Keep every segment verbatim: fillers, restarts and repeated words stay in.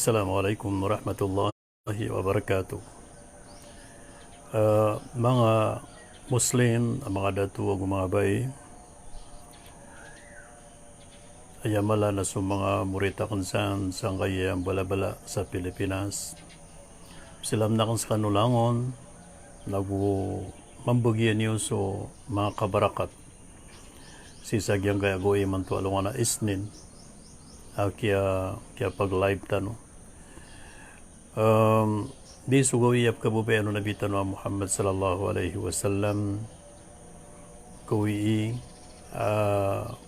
Assalamu alaikum warahmatullahi wabarakatuh. Eh, manga Muslim, manga dato ago manga bai, aya mala na so manga moriyataken san sangkaya mbalabala sa Pilipinas. Salam aken sekano langon, nago mambagian iyo so manga kabarakat sii sa giyangkaya gawii imanto a alongan a Isnin, a kiya, kiyapag-live tano. Em, di so gawii a pekababayaan o Nabi tano a Muhammad sallallahu alaihi wasallam, gawii, ah,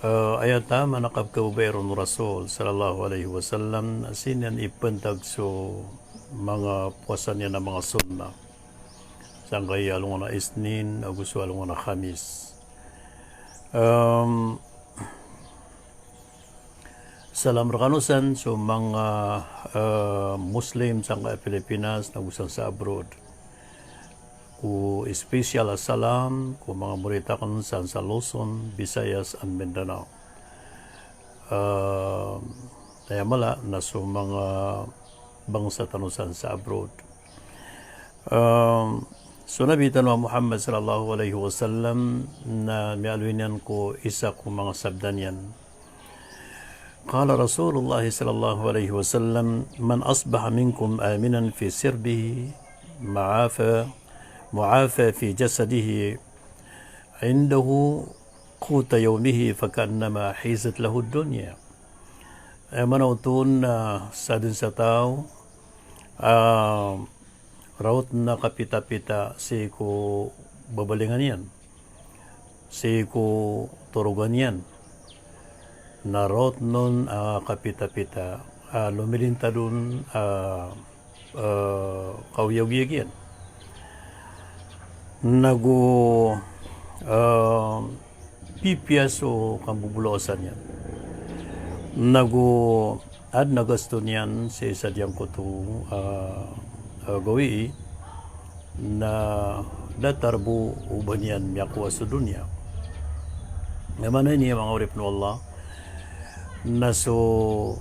eh, aya taman a kapekababayaan o Rasul sallallahu alaihi wasallam, sii niyan ipantag so manga powasa niyan a manga sunnah sangkaya alongan a Isnin ago so alongan a Khamis. Em, salam rekano san so manga, eh, Muslim sangkaya Pilipinas nago san sa abroad. Ko special a salam ko manga moriyataken san sa Luzon, Visayas and Mindanao. Eh, aya mala na so manga bangsa tano san sa abroad. Em, so Nabi tano a Muhammad sallallahu alaihi wasallam na miyaaloy niyan ko isa ko manga sabda niyan. Qala Rasulullah sallallahu alaihi wasallam, "Man asbaha minkum aminan fi sirbihi, mu'afa, mu'afa fi jasadihi, indahu quta yawmihi, faka'annama hizat lahu dunya." Aya maana oto na sadn sa taw, ah, raot na kapitapita sii ko babalingan iyan, sii ko torogan iyan, na raot on, ah, kapitapita, ah, lomilintad on, ah, ah, kaoyagoyag iyan. Nago, ah, pipiya so kambobolawasan iyan. Nago adn a gasto niyan sii sa giyangkoto, ah, ah, gawii na datar bo o ba niyan miyakowa so doniya. Aya maana ini, manga oripen o Allah, na so,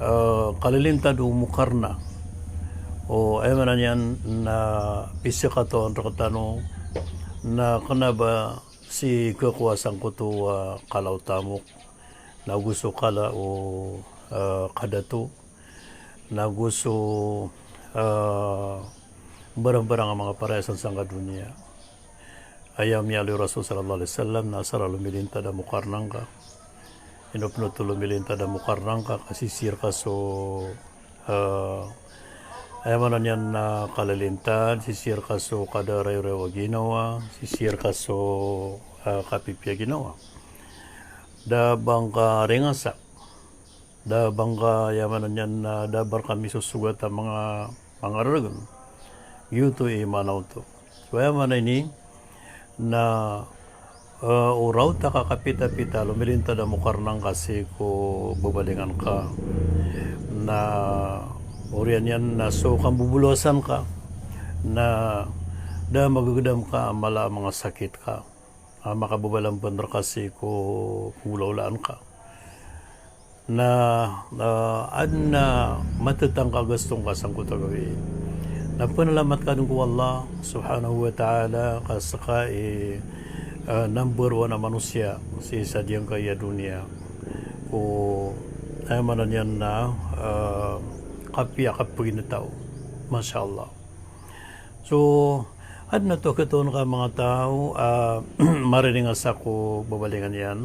ah, kalilintad o mokarna, o aya maana niyan na pisikatawan rektano, na kena ba sii kekowa sangkoto, ah, kala o tamok, nago so kala o, ah, kadato, nago so, ah, mbarangbarang a manga parahiyasan sangka doniya. Aya miyaaloy o Rasul sallallahu alaihi wasallam na asar a lomilintad a mokarna ngka. Ino pen oto lomilintad a mokarna ngka, ka sisii rka so, ah, aya maana niyan na kalilintad, sisii rka so kada rayorayo a ginawa, sisii rka so, ah, kapipiya a ginawa. Da a ba ngka ringasa, da a ba ngka, aya maana niyan na da a ba rka misosogat a manga, manga reregen. Giyoto i maana oto. So aya maana ini na, eh, o raot a kakapitapita, lomilintad a mokarna ngka sii ko babalingan ka, na oriyan iyan na so kambobolawasan ka, na da a magegedam ka a mala a manga sakit ka a makababalampen rka sii ko kagolaolaan ka. Na, ah, adn a matetang ka gasto ngka sangkoto a gawii. Na penalamat ka den ko Allah subhanahu wa ta'ala, ka seka i, ah, number one a manosiya sii sa giyangkaya doniya ko, aya maana niyan na, ah, kapiya kapeginetaw. Masha Allah. So, adn a toketon ka manga taw, ah, mariringasa ko babalingan iyan.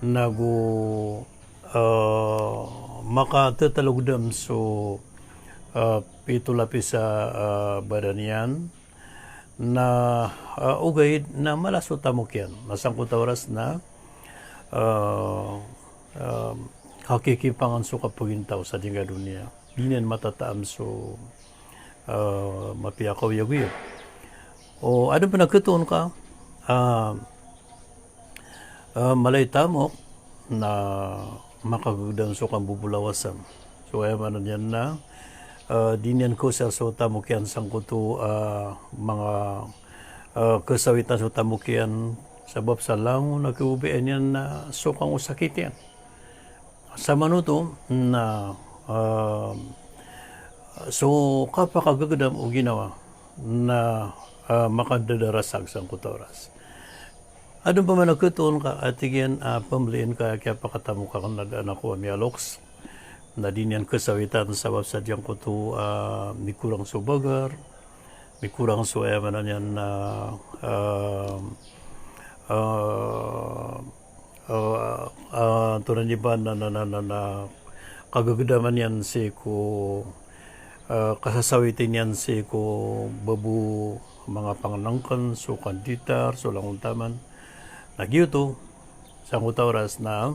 Nago, eh, makatetalogdam so, eh, pito lapis a, eh, badan iyan. Na, eh, ogaid na mala so tamok iyan. Na sangkoto a oras na, eh, eh, kakikipangan so kapeginetaw sa giyangkaya doniya. Di niyan matataam so, eh, mapiya a kaoyagoyag. O adn pen a ketoon ka, eh, eh, mala i tamok na makagegedam so kambobolawasan. So aya maana niyan na, eh, di niyan kosaan so tamok iyan sangkoto, eh, manga, eh, kesawitan so tamok iyan, sabap sa langon a keobayaan iyan na so kangosakit iyan. Samanoto na, ah, so kapakagagdam o ginawa na, ah, makadadarasag sangkoto a oras. Adn pman a khatoon ka a tig iyan a pamlin ka kiyapakatamok akn na da ako a miyaloks. Na di niyan kasawitan sabap sa giyangkoto a mikorang so bagar, mikorang so aya maana niyan na, ah, ah, ah, ah, antonaa niyan ba na, na, na, na, na kagagdaman iyan sii ko, ah, kasasawiti niyan sii ko babo manga pangnngkn, so kanditar, so langon taman. Na giyoto, sangkoto a oras na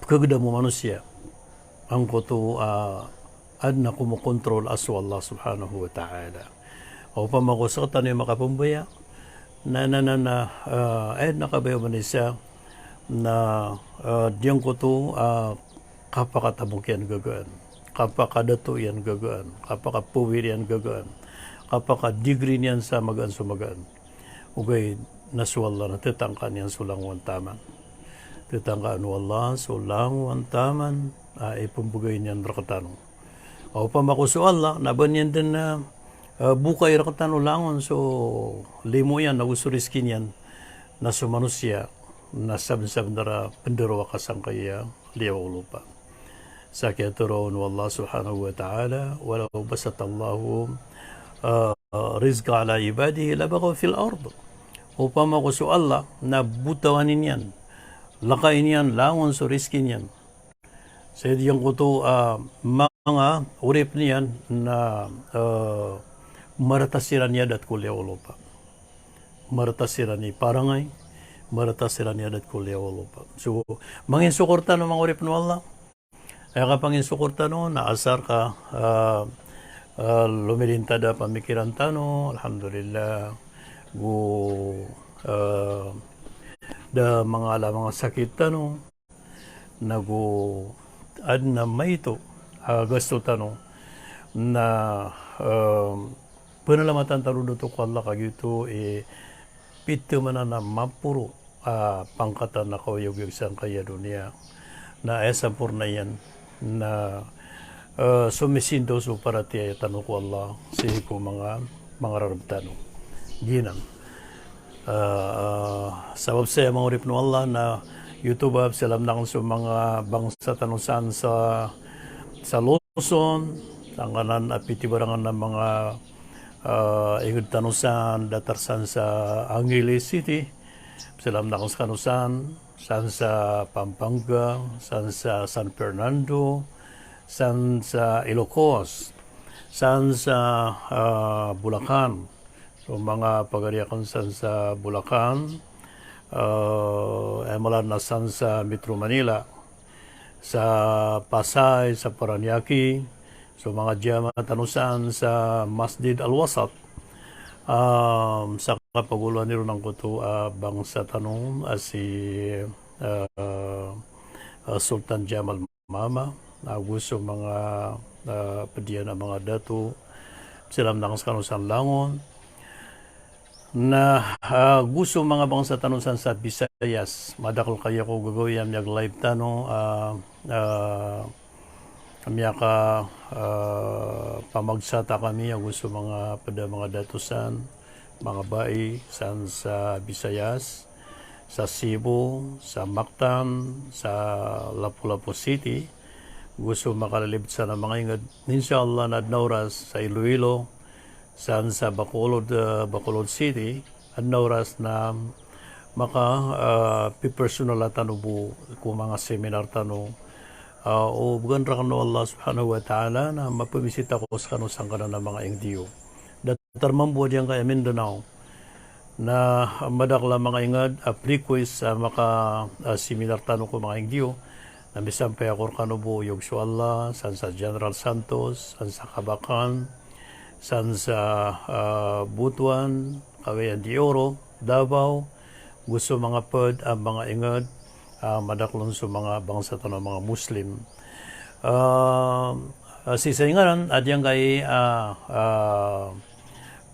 pkhagdam o manosiya angkoto a adn a komokontrol a so Allah subhanahu wa ta'ala. Opama ko sktano i makapmbaya, na, na, na, na, ah, adn a kabaya o manosiya na, ah, giyangkoto a kapakatamok iyan gagaan, kapakadato iyan gagaan, kapakapowir iyan gagaan, kapakadigri niyan sa magaan so magaan. Ogaid na so Allah na tatangkaan iyan so langon taman. Tatangkaan o Allah so langon taman a ipmbgay niyan rktano. Opama ko so Allah na ba niyan dn, ah, ah, bokay rktano langon so limo iyan ago so rizki niyan, na so manosiya na sabnsabnar a pndarowa ka sangkaya liyawaw o lopa. Sa kiyatharoa on o Allah subhanahu wa ta'ala, "Walaw basatallahu, ah, rizqa ala ibadihi labaghaw fil ard." Opama ko so Allah na botawan iyan, lakain iyan langon so rizki niyan sii giyangkoto a manga oripn iyan na, ah, marata siran i adat ko liyawaw o lopa. Marata siran i parangay, marata siran i adat ko liyawaw o lopa. So, manginsokor tano manga oripn o Allah. Aya kapanginsokor tano na asar ka, ah, ah, lomilintad a pamikiran tano, alhamdulillah. Go, ah, da mangala manga sakit tano, nago adn a maito a gasto tano na, ah, pnalamatan tano dato ko Allah ka giyoto i pithamanan a maporo a pangkatan a kaoyagoyag sangkaya doniya. Na aya samporna iyan na, eh, somisindaw so paratiyaya tano ko Allah sii ko manga, manga rarb tano. Giyanan. Eh, eh, sabap saya manga oripn o Allah na giyoto ba, pzalamn akn so manga bangsa tano san sa, sa Luzon, sangkanan a pithibarangan a manga, eh, ingd tano san, datar san sa Angeles City, pzalamn akn skano san, san sa Pampanga, san sa San Fernando, san sa Ilocos, san sa, ah, Bulacan. So manga pagari akn san sa Bulacan, ah, aya mala na san sa Metro Manila, sa Pasay, sa Parañaque, so manga jamaah tano san sa Masjid Al-Wasat, ah, sa kapagoloan iron angkoto a bangsa tano a si, ah, ah, Sultan Jamal Mahama, ago so manga, ah, pd iyan a manga dato, pzalamn akn skano san langon. Na, ah, go so manga bangsa tano san sa Visayas, madakl kaya ko gagawii a miyag-live tano, ah, ah, miyaka, ah, pamagsata kami ago so manga pd a manga dato san, manga bai san sa Visayas, sa Cebu, sa Mactan, sa Lapu-Lapu City, go so makalilibd san a manga ingd, insha Allah, na adn a oras sa Iloilo, san sa Bacolod, eh, Bacolod City, adn a oras na maka, eh, pipersonal tano bo ko manga seminar tano. Ah, o bgan rakn o Allah subhanahu wa ta'ala na mapamisita ko skano sangkanan a manga ingd iyo. Datar mambo a giyangkaya Mindanao na madakl a manga ingd a prequest a maka, ah, seminar tano ko manga ingd iyo. Na misampay ako rkano bo, oyag so Allah, san sa General Santos, san sa Kabacan, san sa, ah, Butuan, Cagayan de Oro, Davao, go so manga pd a manga ingd, ah, madakl on so manga bangsa tano a manga Muslim. Ah, ah, sii sa inganan a giyangkai, ah, ah,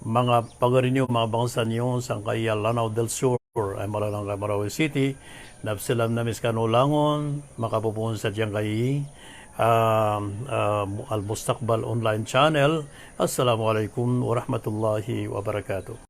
manga pagari niyo, manga bangsa niyo sangkaya Lanao del Sur, aya mala na angkai Marawi City, na pzalamn ami skano langon, makapopoon sa giyangkai, ah, ah, Al Mustaqbal Online Channel. Assalamu alaikum warahmatullahi wabarakatuh.